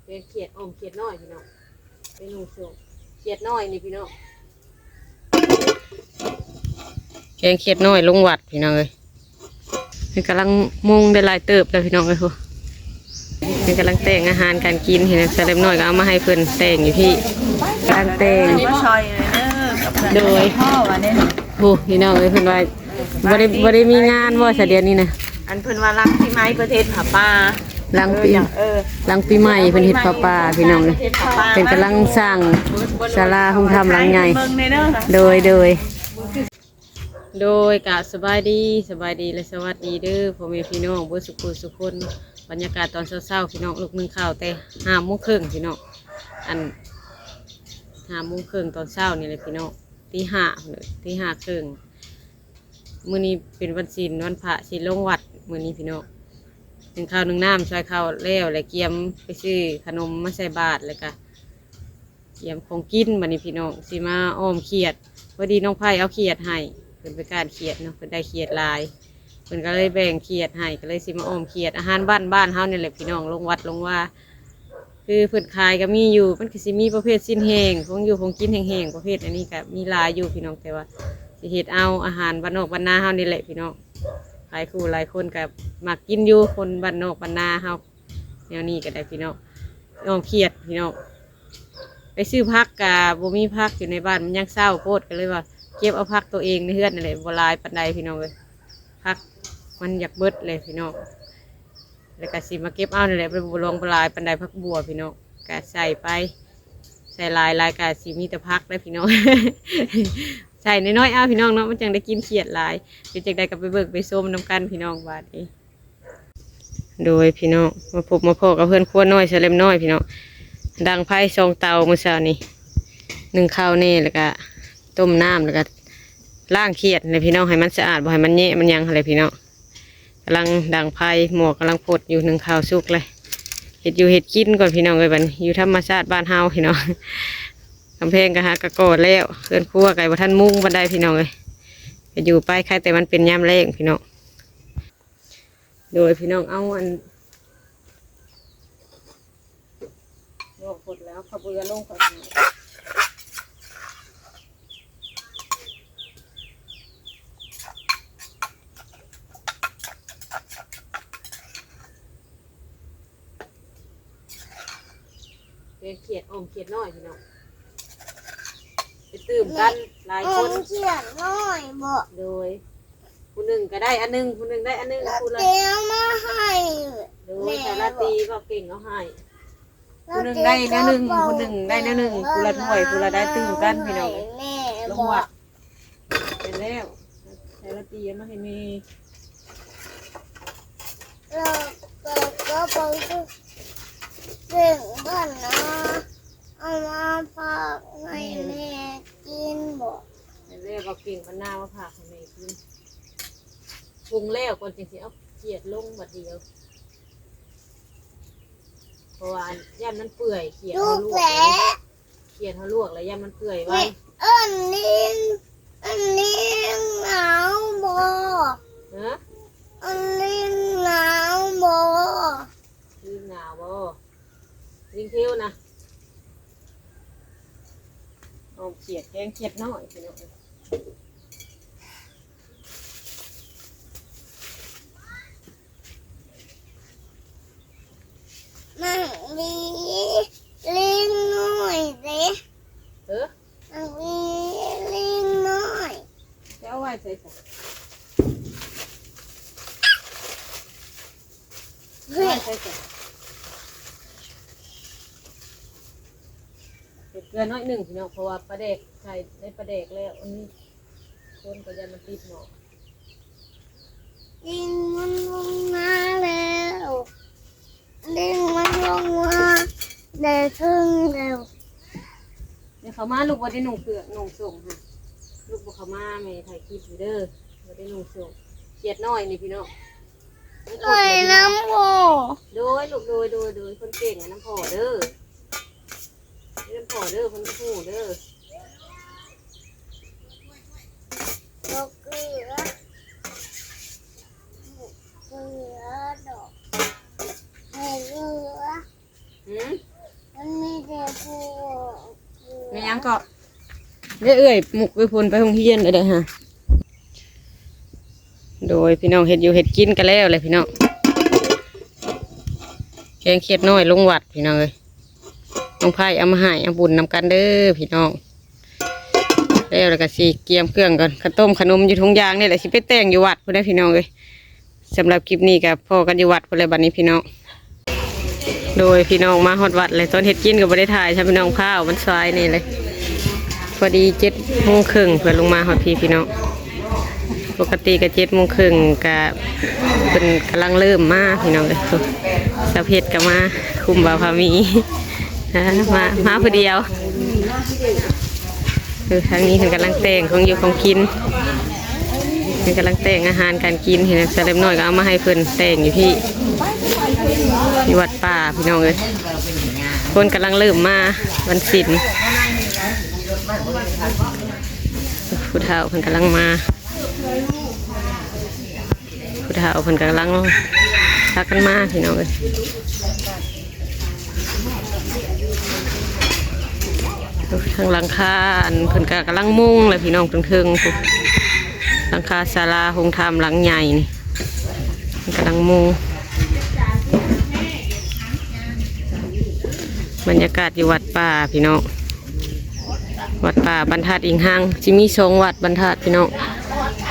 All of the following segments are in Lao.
ແກງຂຽດ ອ້ອມຂຽດນ້ອຍພີ່ນ້ອງ ເປັນໜຸ່ງໂສດ ຂຽດນ້ອຍນີ້ພີ່ນ້ອງ ແກງຂຽດນ້ອຍລົງວັດພີ່ນ້ອງເອີຍ. ເພິ່ນກຳລັງມຸງໄດ້ຫຼາຍເຕີບແລ້ວພີ່ນ້ອງເອີຍ ເພິ່ນກຳລັງແຕ່ງອາຫານການກິນ ເຫັນສາວເລັບນ້ອຍກໍເອົາມາໃຫ້ເພິ່ນແຕ່ງຢູ່ພີ້ ກຳລັງແຕ່ງ ມາຊ່ອຍເດີ ກັບເພື່ອນ ໂດຍ ພໍ່ວ່າແນວນີ້ ໂອ້ ພີ່ນ້ອງເອີຍ ເພິ່ນວ່າ ບໍ່ໄດ້ ບໍ່ໄດ້ມີງານບໍ່ຊະດຽວນີ້ນະ? ອັນເພິ່ນວ່າຫຼັງປີໃໝ່ເພິ່ນເຮັດຜ້າປ່າ ຫຼັງປີ ເອີ ເອີ ຫຼັງປີໃໝ່ເພິ່ນເຮັດຜ້າປ່າພີ່ນ້ອງເອີຍ ເພິ່ນກຳລັງສ້າງສາລາໂຮງທຳຫຼັງໃຫຍ່ ເບິ່ງແດ່ເດີ ໂດຍ ໂດຍ ໂດຍ ກະສະບາຍດີ ສະບາຍດີ ແລະ ສະຫວັດດີເດີພໍ່ແມ່ພີ່ນ້ອງເບິດສຸຂູສຸຄົນ. ບັນຍາກາດຕອນເຊົ້າໆ ພີ່ນ້ອງ ລຸກໜຶ່ງເຂົ້າແຕ່ຫ້າໂມງເຄິ່ງພີ່ນ້ອງ ອັນ ຫ້າໂມງເຄິ່ງຕອນເຊົ້ານີ້ແຫຼະພີ່ນ້ອງ ຕີຫ້າພຸ້ນເດີ ຕີຫ້າເຄິ່ງ. ມື້ນີ້ເປັນວັນສິນ ວັນພະ ສິລົງວັດມື້ນີ້ພີ່ນ້ອງ ໜຶ້ງເຂົ້າໜຶ້ງນ້ຳ ຊ່ອຍເຂົ້າແລ້ວ ແລະ ກຽມໄປຊື້ຂະໜົມມາໃສ່ບາດ ແລ້ວກະກຽມຂອງກິນ. ບັດນີ້ພີ່ນ້ອງ ຊິມາອ້ອມຂຽດ ພໍດີນ້ອງໄພເອົາຂຽດໃຫ້ ເພິ່ນໄປກ້ານຂຽດເນາະ ເພິ່ນໄດ້ຂຽດຫຼາຍ ເພິ່ນກໍເລີຍແບ່ງຂຽດໃຫ້ ກໍເລີຍຊິມາອ້ອມຂຽດ ອາຫານບ້ານ ບ້ານເຮົານີ້ແຫຼະພີ່ນ້ອງ ລົງວັດລົງວາ. ຄືເພິ່ນຂາຍກໍມີຢູ່ ມັນກໍຊິມີປະເພດຊີ້ນແຫ້ງ ຂອງຢູ່ຂອງກິນແຫ້ງໆ ປະເພດອັນນີ້ກໍມີຫຼາຍຢູ່ພີ່ນ້ອງ ແຕ່ວ່າຊິເຮັດເອົາອາຫານບ້ານນອກບ້ານນາເຮົານີ້ແຫຼະພີ່ນ້ອງ. ຫຼາຍຄູ່ຫຼາຍຄົນກໍມັກກິນຢູ່ ຄົນບ້ານນອກບ້ານນາເຮົາ ແນວນີ້ກໍໄດ້ພີ່ນ້ອງ ອ້ອມຂຽດພີ່ນ້ອງ. ໄປຊື້ຜັກກໍບໍ່ມີ ຜັກຢູ່ໃນບ້ານມັນຍັງເຊົາໂພດ ກໍເລີຍວ່າເກັບເອົາຜັກຕົວເອງໃນເຮືອນນັ້ນແຫຼະ ບໍ່ຫຼາຍປານໃດພີ່ນ້ອງເອີຍ ຜັກມັນຢາກເບິດແຫຼະພີ່ນ້ອງ. ແລ້ວກະຊິມາເກັບເອົານີ້ແຫຼະ ບໍ່ຫຼວງບໍ່ຫຼາຍປານໃດ ຜັກບົ່ວພີ່ນ້ອງ ກະໃສ່ໄປ ໃສ່ຫຼາຍຫຼາຍກະຊິມີແຕ່ຜັກເດ້ພີ່ນ້ອງ ໃສ່ນ້ອຍໆເອົາພີ່ນ້ອງເນາະ ມັນຈັ່ງໄດ້ກິນຂຽດຫຼາຍ. ເປັນຈັ່ງໃດກໍໄປເບິ່ງໄປຊົມນຳກັນພີ່ນ້ອງບາດນີ້. ໂດຍພີ່ນ້ອງ ມາພົບມາພໍ້ກັບເຮືອນຄົວນ້ອຍສະເລັມນ້ອຍພີ່ນ້ອງ ດັງໄຟສອງເຕົາມື້ເຊົ້ານີ້ ໜຶ້ງເຂົ້າແດ່ ແລ້ວກະຕົ້ມນ້ຳ ແລ້ວກະລ້າງຂຽດແຫຼະພີ່ນ້ອງ ໃຫ້ມັນສະອາດ ບໍ່ໃຫ້ມັນແຍະມັນຫຍັງຫັ້ນແຫຼະພີ່ນ້ອງ. ກຳລັງດັງໄຟ ໝໍ້ກຳລັງຟົດຢູ່ ໜຶ້ງເຂົ້າສຸກເລີຍ ເຮັດຢູ່ເຮັດກິນກ່ອນພີ່ນ້ອງເອີຍ. ບັດນີ້ຢູ່ທຳມະຊາດບ້ານເຮົາພີ່ນ້ອງ ກຳແພງກໍຫາກະກໍ່ແລ້ວ ເຮືອນຄົວກໍບໍ່ທັນມຸງປານໃດພີ່ນ້ອງເອີຍ ກໍຢູ່ໄປ ໃຄແຕ່ມັນເປັນຍາມແລ້ງພີ່ນ້ອງ. ໂດຍພີ່ນ້ອງ ເອົາອັນ ໂຍກກົດແລ້ວເຂົ້າເບືອລົງກ່ອນ. ແກງຂຽດ ອ້ອມຂຽດນ້ອຍພີ່ນ້ອງ ໄປຕື່ມກັນຫຼາຍຄົນ ອ້ອມຂຽດນ້ອຍບໍ? ໂດຍ ຜູ້ໜຶ່ງກໍໄດ້ອັນໜຶ່ງ ຜູ້ໜຶ່ງໄດ້ອັນໜຶ່ງ ລາຕີເອົາມາໃຫ້ ໂດຍ ແມ່ ແຕ່ລາຕີເວົ້າເກັ່ງເອົາໃຫ້ ຜູ້ໜຶ່ງໄດ້ແນວໜຶ່ງ ຜູ້ໜຶ່ງໄດ້ແນວໜຶ່ງ ຜູ້ລະຖ້ວຍ ຜູ້ລະໄດ້ຕື່ມກັນພີ່ນ້ອງເອີຍ ແມ່ ລົງວັດ ເປັນແລ້ວ ໃສ່ລາຕີເອົາມາໃຫ້ແມ່ ແລ້ວກໍ ກໍໄປຊື້ເກັ່ງບ້ານນາ ເອົາມາຝາກໃຫ້ແມ່ກິນບໍ? ແມ່ນແລ້ວ ເອົາເກັ່ງບ້ານນາມາຝາກໃຫ້ແມ່ກິນ ປຸງແລ້ວກ່ອນຈຶ່ງຊິເອົາຂຽດລົງບາດດຽວ ເພາະວ່າຢ້ານມັນເປື່ອຍ ຂຽດເຮົາລວກ ຂຽດເຮົາລວກແລ້ວຢ້ານມັນເປື່ອຍໄວ. ອັນນີ້ ອັນນີ້ໜາວບໍ? ຮະ? ອັນນີ້ໜາວບໍ? ລິງໜາວບໍ? ລິງເທວນະ ອ້ອມຂຽດ ແກງຂຽດນ້ອຍພີ່ນ້ອງ. ມັນມີລິງນ້ອຍເດ້ ເອີ ມັນມີລິງນ້ອຍ ຈະເອົາໄວ້ໃສຊະ? ເອົາໄວ້ໃສຊະ? ເຮັດເກືອໜ້ອຍໜຶ່ງພີ່ນ້ອງ ເພາະວ່າປາແດກໃສ່ໃນປາແດກແລ້ວ ອັນນີ້ຄົນກໍຢ້ານມັນຕິດໝໍ້. ລິງມັນລົງມາແລ້ວ ລິງມັນລົງມາແຕ່ເທິງແລ້ວ. ດຽວເຂົ້າມາ ລູກບໍ່ໄດ້ນຸ່ງເຄື່ອງນຸ່ງສົ້ງຫັ້ນ ລູກບໍ່ເຂົ້າມາ ແມ່ຖ່າຍຄລິບຢູ່ເດີ ບໍ່ໄດ້ນຸ່ງສົ້ງ ຂຽດນ້ອຍນີ້ພີ່ນ້ອງ. ໄດ້ນຳພໍ່ ໂດຍລູກ ໂດຍ ໂດຍ ໂດຍ ຄົນເກັ່ງນຳພໍ່ເດີ ນຳພໍ່ເດີ ເພິ່ນຮູ້ເດີ. ບໍ່ເກືອ ບໍ່ເກືອດອກ ບໍ່ເກືອ. ຫື? ກໍ ເດ້ເອື້ອຍ ມຸກໄປພຸ້ນ ໄປໂຮງຮຽນແລ້ວເດ້ຫາ. ໂດຍ ພີ່ນ້ອງ ເຮັດຢູ່ເຮັດກິນກໍແລ້ວແຫຼະພີ່ນ້ອງ. ແກງຂຽດນ້ອຍລົງວັດພີ່ນ້ອງເອີຍ. ນ້ອງໄພເອົາມາໃຫ້ ເອົາບຸນນຳກັນເດີພີ່ນ້ອງ. ແລ້ວ ແລ້ວກໍຊິກຽມເຄື່ອງກ່ອນ ຂະຕົ້ມຂະໜົມຢູ່ຖົງຢາງນີ້ແຫຼະ ຊິໄປແຕ່ງຢູ່ວັດພຸ້ນເດີພີ່ນ້ອງເອີຍ. ສຳລັບຄລິບນີ້ກໍພໍ້ກັນຢູ່ວັດພຸ້ນແຫຼະບັດນີ້ພີ່ນ້ອງ. ໂດຍ ພີ່ນ້ອງ ມາຮອດວັດແລ້ວ ຕອນເຮັດກິນກໍບໍ່ໄດ້ຖ່າຍຊະພີ່ນ້ອງ ຟ້າວມັນສາຍນີ້ເລີຍ. ພໍດີເຈັດໂມງເຄິ່ງເພິ່ນລົງມາຮອດພີ້ພີ່ນ້ອງ. ປົກກະຕິກໍເຈັດໂມງເຄິ່ງ ກະເພິ່ນກຳລັງເລີ່ມມາພີ່ນ້ອງເອີຍ. ສາວເພັດກໍມາຄຸມບ່າວພາມີ ມາ ມາຜູ້ດຽວ. ເອີ ທາງນີ້ເພິ່ນກຳລັງແຕ່ງຂອງຢູ່ຂອງກິນ ເພິ່ນກຳລັງແຕ່ງອາຫານການກິນ. ເຫັນສາວເລັບນ້ອຍກໍເອົາມາໃຫ້ເພິ່ນແຕ່ງຢູ່ພີ້ ຢູ່ວັດປ່າພີ່ນ້ອງເອີຍ. ຄົນກຳລັງເລີ່ມມາວັນສິນ ຜູ້ເຖົ້າເພິ່ນກຳລັງມາ. ຜູ້ເຖົ້າເພິ່ນກຳລັງພາກັນມາພີ່ນ້ອງເອີຍ. ທາງຫຼັງຄາ ອັນ ເພິ່ນກໍກຳລັງມຸງແຫຼະພີ່ນ້ອງ ເທິງໆ ພຸ້ນ. ຫຼັງຄາສາລາໂຮງທຳຫຼັງໃຫຍ່ນີ້ ເພິ່ນກຳລັງມຸງ. ບັນຍາກາດຢູ່ວັດປ່າພີ່ນ້ອງ. ວັດປ່າບ້ານທາດອິງຮັງ ຊິມີສອງວັດບ້ານທາດພີ່ນ້ອງ.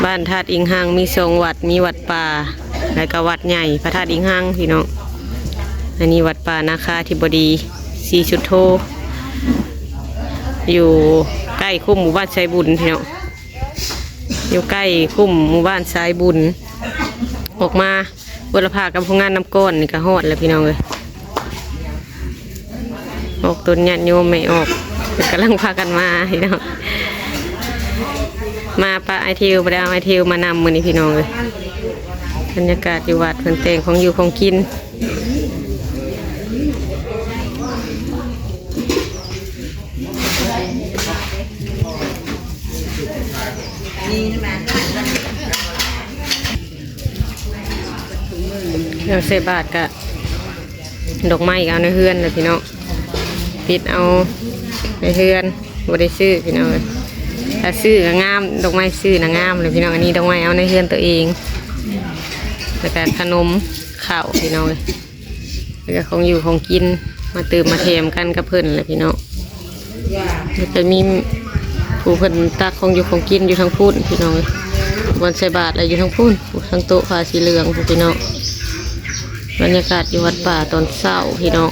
ບ້ານທາດອິງຮັງມີສອງວັດ ມີວັດປ່າ ແລ້ວກໍວັດໃຫຍ່ພະທາດອິງຮັງພີ່ນ້ອງ. ອັນນີ້ວັດປ່ານາຄາທິບໍດີ ສີສຸດໂທ ຢູ່ໃກ້ຄຸ້ມໝູ່ບ້ານໄຊບຸນພີ່ນ້ອງ. ຢູ່ໃກ້ຄຸ້ມໝູ່ບ້ານຊາຍບຸນ ອອກມາບຸລະພາກັບໂຮງງານນ້ຳກ້ອນນີ້ກໍຮອດແລ້ວພີ່ນ້ອງເອີຍ. ອອກຕົນຍາດໂຍມແມ່ອອກ ເພິ່ນກຳລັງພາກັນມາພີ່ນ້ອງ. ມາປະອ້າຍທິວ ບໍ່ໄດ້ເອົາອ້າຍທິວມານຳມື້ນີ້ພີ່ນ້ອງເອີຍ. ບັນຍາກາດຢູ່ວັດ ເພິ່ນແຕ່ງຂອງຢູ່ຂອງກິນ. ແລ້ວໃສ່ບາດກະ ດອກໄມ້ກໍເອົາໃນເຮືອນແຫຼະພີ່ນ້ອງ ຕິດເອົາໃນເຮືອນ ບໍ່ໄດ້ຊື້ພີ່ນ້ອງເອີຍ. ຖ້າຊື້ກໍງາມ ດອກໄມ້ຊື້ນະງາມແຫຼະພີ່ນ້ອງ. ອັນນີ້ດອກໄມ້ເອົາໃນເຮືອນຕົວເອງ ແລ້ວກໍຂະໜົມເຂົ້າພີ່ນ້ອງເອີຍ. ແລ້ວກໍຂອງຢູ່ຂອງກິນ ມາຕື່ມມາແຖມກັນກັບເພິ່ນແຫຼະພີ່ນ້ອງ. ແລ້ວກໍມີຜູ້ເພິ່ນຕັກຂອງຢູ່ຂອງກິນຢູ່ທາງພຸ້ນພີ່ນ້ອງເອີຍ. ບ່ອນໃສ່ບາດແຫຼະຢູ່ທາງພຸ້ນ ທາງໂຕະຜ້າສີເຫຼືອງພຸ້ນພີ່ນ້ອງ. ບັນຍາກາດຢູ່ວັດປ່າຕອນເຊົ້າພີ່ນ້ອງ.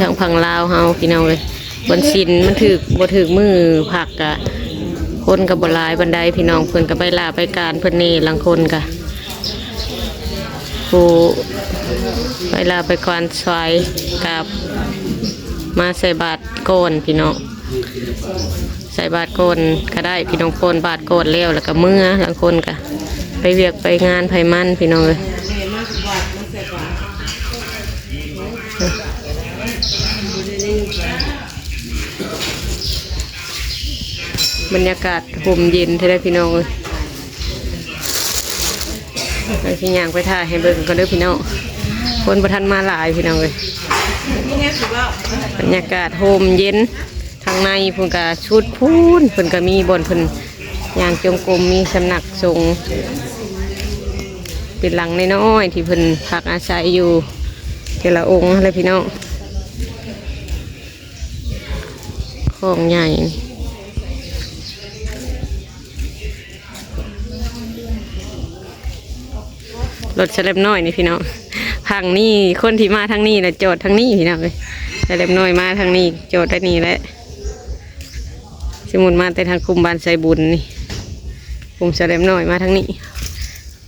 ທາງຝັ່ງລາວເຮົາພີ່ນ້ອງເອີຍ ວັນສິນມັນຖືກ ບໍ່ຖືກມື້ພັກກະ ຄົນກໍບໍ່ຫຼາຍປານໃດພີ່ນ້ອງ. ເພິ່ນກໍໄປລາໄປການເພິ່ນແດ່ ລາງຄົນກະ ຜູ້ໄປລາໄປການສວຍກັບມາໃສ່ບາດກ່ອນພີ່ນ້ອງ. ໃສ່ບາດກ່ອນກໍໄດ້ພີ່ນ້ອງ ປ້ອນບາດກ່ອນແລ້ວ ແລ້ວກໍເມືອ. ລາງຄົນກໍໄປວຽກໄປງານໃຜມັນພີ່ນ້ອງເອີຍ. ບັນຍາກາດຮົ່ມເຢັນແທ້ໆ ພີ່ນ້ອງເອີຍ. ເຮົາຊິຍ່າງໄປຖ່າຍໃຫ້ເບິ່ງກ່ອນເດີພີ່ນ້ອງ. ຄົນບໍ່ທັນມາຫຼາຍພີ່ນ້ອງເອີຍ. ບັນຍາກາດຮົ່ມເຢັນ ທາງໃນພຸ້ນກະສຸດພຸ້ນ ເພິ່ນກະມີບ່ອນເພິ່ນຍ່າງຈົງກົມ ມີສຳນັກສົງ ເປັນຫຼັງນ້ອຍໆ ທີ່ເພິ່ນພັກອາໄສຢູ່ແຕ່ລະອົງຫັ້ນແຫຼະພີ່ນ້ອງ. ຂອງໃຫຍ່ ລົດສະແລັບນ້ອຍນີ້ພີ່ນ້ອງ ທາງນີ້ ຄົນທີ່ມາທາງນີ້ນະ ຈອດທາງນີ້ພີ່ນ້ອງເອີຍ. ສະແລັບນ້ອຍມາທາງນີ້ ຈອດໄວ້ນີ້ແຫຼະ. ສົມມຸດມາແຕ່ທາງຄຸ້ມບ້ານໄຊບຸນນີ້ ກຸ່ມສະແລັບນ້ອຍມາທາງນີ້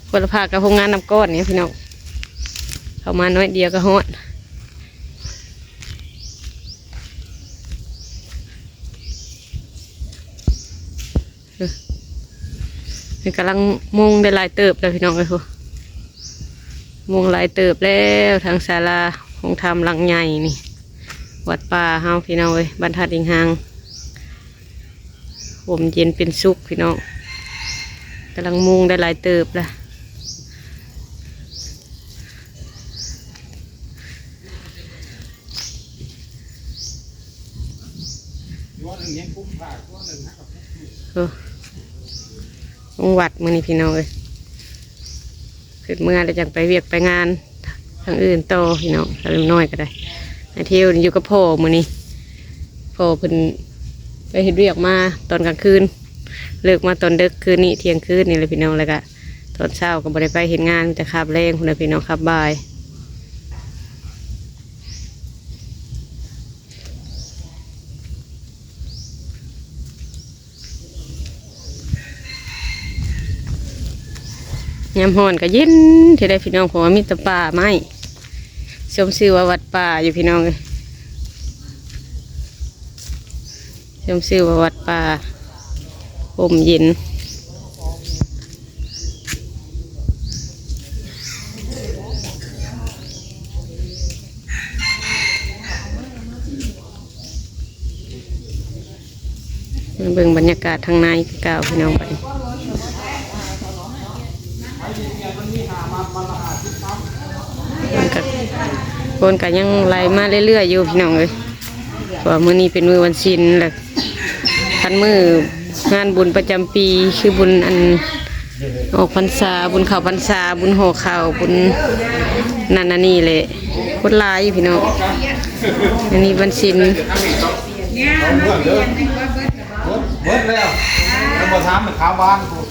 ຄົນລະພາກກັບໂຮງງານນ້ຳກ້ອນນີ້ພີ່ນ້ອງ. ເຂົ້າມາໜ້ອຍດຽວກໍຮອດ. ເອີ ນີ້ກຳລັງມຸງໄດ້ຫຼາຍເຕີບແລ້ວພີ່ນ້ອງເອີຍ. ໂອ້ ມຸງຫຼາຍເຕີບແລ້ວ ທາງສາລາໂຮງທຳຫຼັງໃຫຍ່ນີ້ ວັດປ່າເຮົາພີ່ນ້ອງເອີຍ ບ້ານທາດອິງຮັງ. ຮົ່ມເຢັນເປັນສຸກພີ່ນ້ອງ ກຳລັງມຸງໄດ້ຫຼາຍເຕີບແລ້ວ. ໂອ້ ລົງວັດມື້ນີ້ພີ່ນ້ອງເອີຍ ຂຶ້ນເມືອແລ້ວຈັ່ງໄປວຽກໄປງານທາງອື່ນຕໍ່ພີ່ນ້ອງ. ສາວເລັກນ້ອຍກໍໄດ້ ໄອ້ທິວຢູ່ກັບພໍ່ມື້ນີ້ ພໍ່ເພິ່ນໄປເຮັດວຽກມາຕອນກາງຄືນ ເລີກມາຕອນເດິກຄືນນີ້ ທ່ຽງຄືນນີ້ແຫຼະພີ່ນ້ອງ. ແລ້ວກໍຕອນເຊົ້າກໍບໍ່ໄດ້ໄປເຮັດງານ ມີແຕ່ຄາບແລງພຸ້ນນະພີ່ນ້ອງ ຄາບບ່າຍ. ຍາມຮ້ອນກໍເຢັນແທ້ໃດ໋ພີ່ນ້ອງ ເພາະວ່າມີແຕ່ປ່າໄມ້ ສົມຊື່ວ່າວັດປ່າຢູ່ພີ່ນ້ອງເອີຍ ສົມຊື່ວ່າວັດປ່າ ຮົ່ມເຢັນ. ມາເບິ່ງບັນຍາກາດທາງໃນຄືເກົ່າພີ່ນ້ອງ ບັດນີ້ ຄົນກໍ ຄົນກໍຍັງໄຫຼມາເລື້ອຍໆຢູ່ພີ່ນ້ອງເອີຍ ເພາະວ່າມື້ນີ້ເປັນມື້ວັນສິນ ແລະ ຄັນມື້ງານບຸນປະຈຳປີ ຄືບຸນອັນ ອອກພັນສາ ບຸນເຂົ້າພັນສາ ບຸນຫໍ່ເຂົ້າ ບຸນນັ້ນອັນນີ້ແຫຼະ ຄົນຫຼາຍຢູ່ພີ່ນ້ອງ. ອັນນີ້ວັນສິນ ເບິດແລ້ວ ຍັງບໍ່ຖາມແມ່ຄ້າບ້ານພຸ້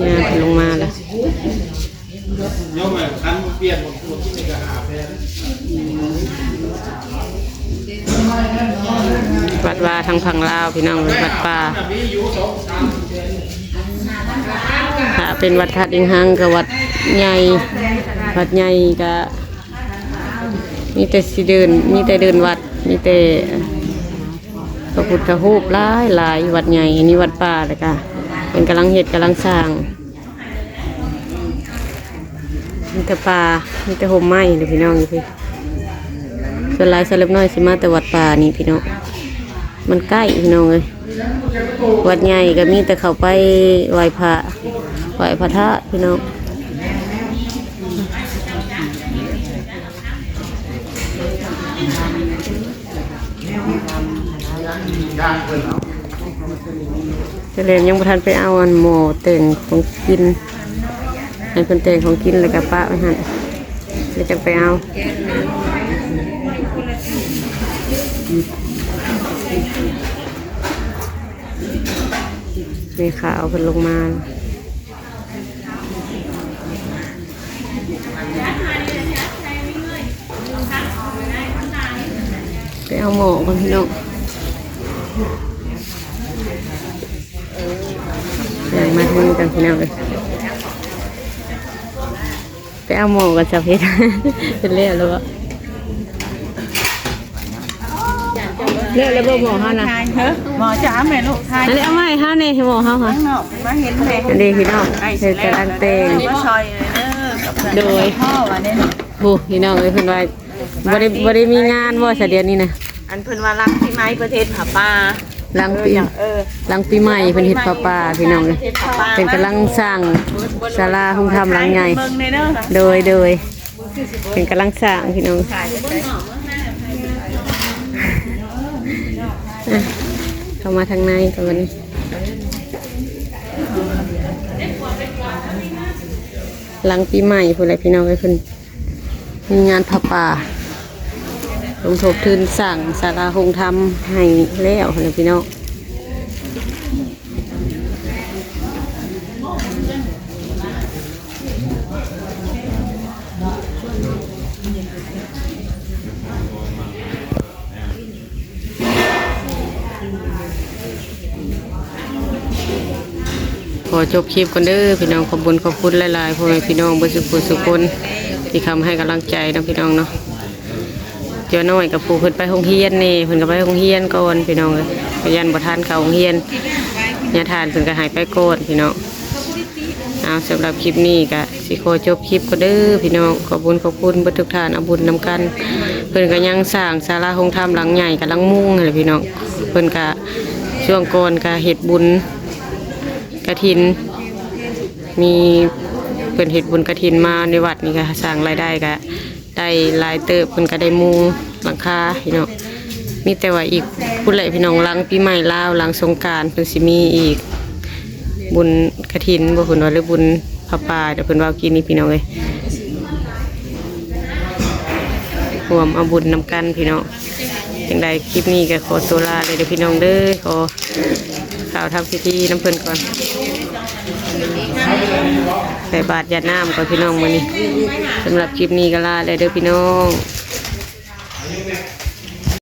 ນ ຍາເພິ່ນລົງມາແລ້ວ. ໂຍມ ຄັນປ່ຽນໝົດ ວັດວາທາງຝັ່ງລາວພີ່ນ້ອງ ວັດປ່າ. ຖ້າເປັນວັດທາດອິງຮັງກໍວັດໃຫຍ່ ວັດໃຫຍ່ກໍມີແຕ່ຊິເດີນ ມີແຕ່ເດີ່ນວັດ ມີແຕ່ພະພຸດທະຮູບຫຼາຍໆ ວັດໃຫຍ່. ອັນນີ້ວັດປ່າ ແລ້ວກໍເພິ່ນກຳລັງເຮັດ ກຳລັງສ້າງ. ມີແຕ່ປ່າ ມີແຕ່ຮົ່ມໄມ້ເດ້ພີ່ນ້ອງຢູ່ພີ້. ສ່ວນຫຼາຍສາວເລັບນ້ອຍຊິມາແຕ່ວັດປ່ານີ້ພີ່ນ້ອງ ມັນໃກ້ພີ່ນ້ອງເອີຍ. ວັດໃຫຍ່ກໍມີແຕ່ເຂົ້າໄປໄຫວ້ພະ ໄຫວ້ພະທາດພີ່ນ້ອງ. ສາວເລັບຍັງບໍ່ທັນໄປເອົາອັນໝໍ້ແຕ່ງຂອງກິນ ໃຫ້ເພິ່ນແຕ່ງຂອງກິນ ແລ້ວກໍປະໄວ້ຫັ້ນ ແລ້ວຈັ່ງໄປເອົາ. ແມ່ຄ້າເອົາເພິ່ນລົງມາ. ໄປເອົາໝໍ້ກ່ອນພີ່ນ້ອງ ຍ່າງມາທາງນີ້ກ່ອນພີ່ນ້ອງເອີຍ. ໄປເອົາໝໍ້ກ່ອນສາວເພັດ ເພິ່ນແລ້ວແລ້ວບໍ່? ແລ້ວແລ້ວບໍ່ໝໍ້ເຮົານະ? ເອີ ໝໍ້ຈະເອົາແມ່ລູກຖ່າຍ ອັນນີ້ເອົາມາໃຫ້ເຮົາແດ່ ໝໍ້ເຮົາຫະ. ມາເຫັນແມ່ ອັນນີ້ພີ່ນ້ອງ ເພິ່ນກຳລັງແຕ່ງ ມາຊ່ອຍເດີ ໂດຍ ພໍ່ວ່າແນ່. ໂອ້ ພີ່ນ້ອງເອີຍ ເພິ່ນວ່າບໍ່ໄດ້ ບໍ່ໄດ້ມີງານບໍ່ຊະດຽວນີ້ນະ? ອັນເພິ່ນວ່າຫຼັງປີໃໝ່ເພິ່ນເຮັດຜ້າປ່າ ຫຼັງປີ ເອີ ຫຼັງປີໃໝ່ເພິ່ນເຮັດຜ້າປ່າພີ່ນ້ອງເອີຍ. ເພິ່ນກຳລັງສ້າງສາລາໂຮງທຳຫຼັງໃຫຍ່ ເບິ່ງແດ່ເດີ. ໂດຍ ໂດຍ ເພິ່ນກຳລັງສ້າງພີ່ນ້ອງ. ອ່ະ ເຂົ້າມາທາງໃນກ່ອນບັດນີ້ ຫຼັງປີໃໝ່ພຸ້ນແຫຼະພີ່ນ້ອງເອີຍ ເພິ່ນມີງານຜ້າປ່າ ສົມທົບທຶນສ້າງສາລາໂຮງທຳໃຫ້ແລ້ວຫັ້ນແຫຼະພີ່ນ້ອງ. ຂໍຈົບຄລິບກ່ອນເດີພີ່ນ້ອງ. ຂອບບຸນຂອບຄຸນຫຼາຍໆ ພໍ່ແມ່ພີ່ນ້ອງເບິດສູ່ຜູ້ສູ່ຄົນ ທີ່ເຂົ້າມາໃຫ້ກຳລັງໃຈເນາະພີ່ນ້ອງເນາະ. ເຈົ້ານ້ອຍກັບຜູ້ເພິ່ນໄປໂຮງຮຽນແດ່ ເພິ່ນກໍໄປໂຮງຮຽນກ່ອນພີ່ນ້ອງເອີຍ ກໍຢ້ານບໍ່ທັນເຂົ້າໂຮງຮຽນ ຍາທ່ານເພິ່ນກໍໃຫ້ໄປກ່ອນພີ່ນ້ອງ. ເອົາ ສຳລັບຄລິບນີ້ກໍຊິຂໍຈົບຄລິບກ່ອນເດີພີ່ນ້ອງ. ຂອບບຸນຂອບຄຸນເບິດທຸກທ່ານ ເອົາບຸນນຳກັນ. ເພິ່ນກໍຍັງສ້າງສາລາໂຮງທຳຫຼັງໃຫຍ່ ກຳລັງມຸງຫັ້ນແຫຼະພີ່ນ້ອງ. ເພິ່ນກໍຊ່ວງກ່ອນກໍເຮັດບຸນກະຖິນ ມີ ເພິ່ນເຮັດບຸນກະຖິນມາໃນວັດນີ້ ກໍສ້າງລາຍໄດ້ ກໍ ໄດ້ຫຼາຍເຕີບ ເພິ່ນກໍໄດ້ມຸງຫຼັງຄາພີ່ນ້ອງ. ມີແຕ່ວ່າອີກພຸ້ນແຫຼະພີ່ນ້ອງ ຫຼັງປີໃໝ່ລາວ ຫຼັງສົງການ ເພິ່ນຊິມີອີກ ບຸນກະຖິນບໍ່ ເພິ່ນວ່າ ຫຼືບຸນຜ້າປ່າ ດຽວເພິ່ນເວົ້າກີ້ນີ້ພີ່ນ້ອງເອີຍ ຮ່ວມເອົາບຸນນຳກັນພີ່ນ້ອງ. ຈັ່ງໃດຄລິບນີ້ກໍຂໍຕົວລາເລີຍເດີພີ່ນ້ອງເດີ ຂໍ ຂ້າວທຳພິທີນຳເພິ່ນກ່ອນ ໃສ່ບາດຢາດນ້ຳກ່ອນພີ່ນ້ອງມື້ນີ້. ສຳລັບຄລິບນີ້ກໍລາແລ້ວເດີພີ່ນ້ອງ.